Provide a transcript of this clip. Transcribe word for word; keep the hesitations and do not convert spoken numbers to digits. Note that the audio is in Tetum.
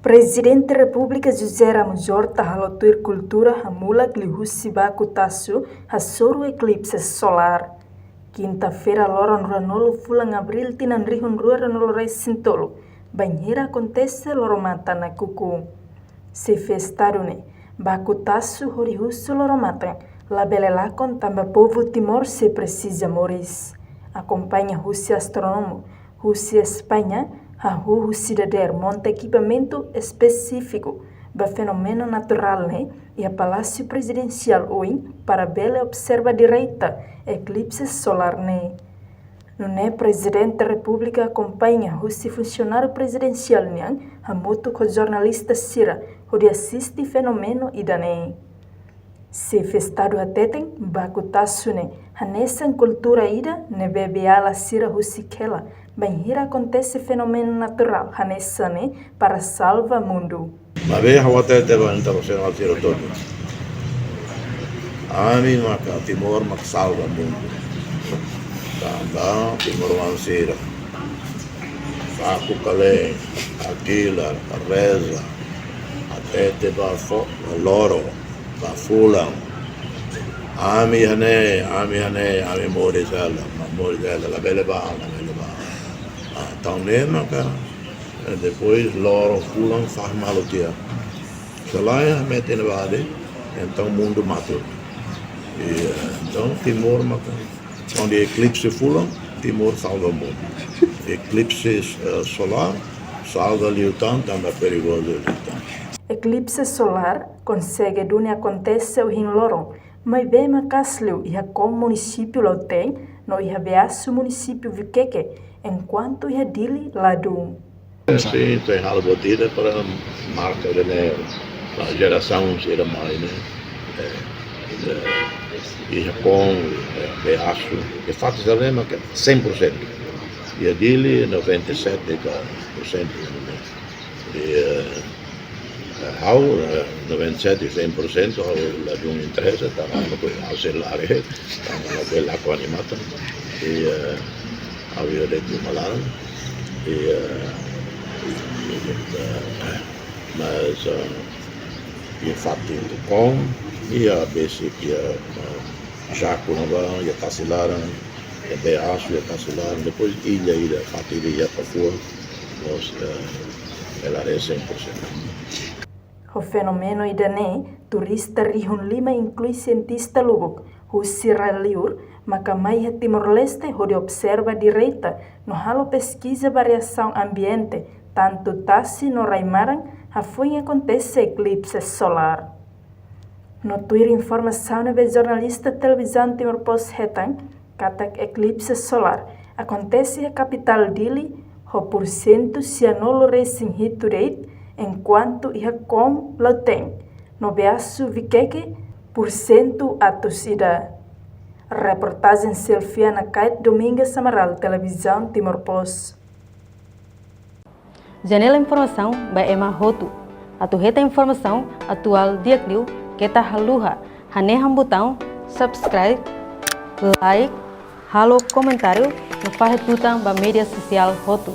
Prezidente Repúblika José Ramos Horta halo tuir kultura hamulak liuhusi baku tasu hasoru eklipse solár. Kinta-feira, loron ruanulu fulan Abríl tinan rihun rua ruanulu resin tolu, bainhira akontese loro-matan nakukun. Xefe Estadu ne'e, baku tasu hodi husu loro-matan, labele lakon tanba povu Timor sei presiza moris. Akompaña husi astrónomu husi España, hahú husi dadeer monta ekipamentu espesífiku ba fenómenu naturál ne'e iha Palásiu Prezidensiál oin para bele observa direta eklipse solár ne'e. Nune'e Prezidente Repúblika akompaña husi funsionáriu prezidensiál nian hamutuk ho jornalista sira hodi asiste fenómenu ida-ne'e. Xefe Estadu hateten, baku tasu ne'e hanesan kultura ida ne'ebé bele sira husik hela bainhira akontese fenómenu naturál hanesan ne'e para salva mundu. Maibé ha'u hatete ba internasionál sira hotu. Ami maka Timor mak salva mundu. Tanba timoroan sira baku kalen, hakilar, reza, hatete ba fo-, loron, ba fulan. Ami iha ne'e, ami iha ne'e, ami moris hela, mak moris hela, labele bá, labele bá. Ah, entaun ne'e maka, eh, depois loron, fulan, fa'an malu tiha. Se lae, metin bade, entaun mundu mate. I, eh, entaun Timor maka, kuandu eklipse fulan, Timor salva mundu. Eklipse, eh, solár, salva liután, tanba perigozu liután. Eklipse solár konsege duni akontese ohin loron, maibé maka'as liu iha Koun munisípiu Lautém, no iha Beasu munisípiu Viqueque, enkuantu iha Dili ladún. Sin, tenke halo buat ida para marka ida-ne'e, ba jerasaun sira mai ne'e. Eh, eh, iha Koun, eh, Beasu, iha fatin sira-ne'e mak cem por cento. Iha Dili noventa e sete por cento. I, eh, ha'u, eh, noventa e sete, cem por cento, ha'u ladún interesa, tanba ha'u sei la'o, tanba ha'u sei lakon animatan. I, eh, ha'u iha de'it uma laran. I, eh, eh, mas, eh, iha fatin Koun, iha besik iha, eh, Jaco ne'ebá, iha tasi laran, iha Beasu, iha tasi laran, depois illa ida, fatin ida iha Pafua, mós, eh, bele haree cem por cento. Ho fenómenu ida-ne'e, turista rihun lima inklui sientista lubuk husi rai-liur maka mai iha Timor-Leste hodi observa direta no halo peskiza variasaun ambiente, tantu tasi no rai-maran, hafoin akontese eklipse solár. No tuir informasaun ne'ebé jornalista Televizaun Timor Post hetan, katak eklipse solár akontese iha kapitál Dili ho pursentu sianulu resin hitu de'it, enkuantu iha Koun Lautém no Beasu Viqueque pursentu atus ida. Reportajen Silviana Kait, Domingas Amaral, Televizaun Timor Post. Janela informasaun ba ema hotu. Atu hetan informasaun atuál di'ak liu, keta haluha hanehan butaun subscribe, like, halo komentáriu no fahe tutan ba média sosiál hotu.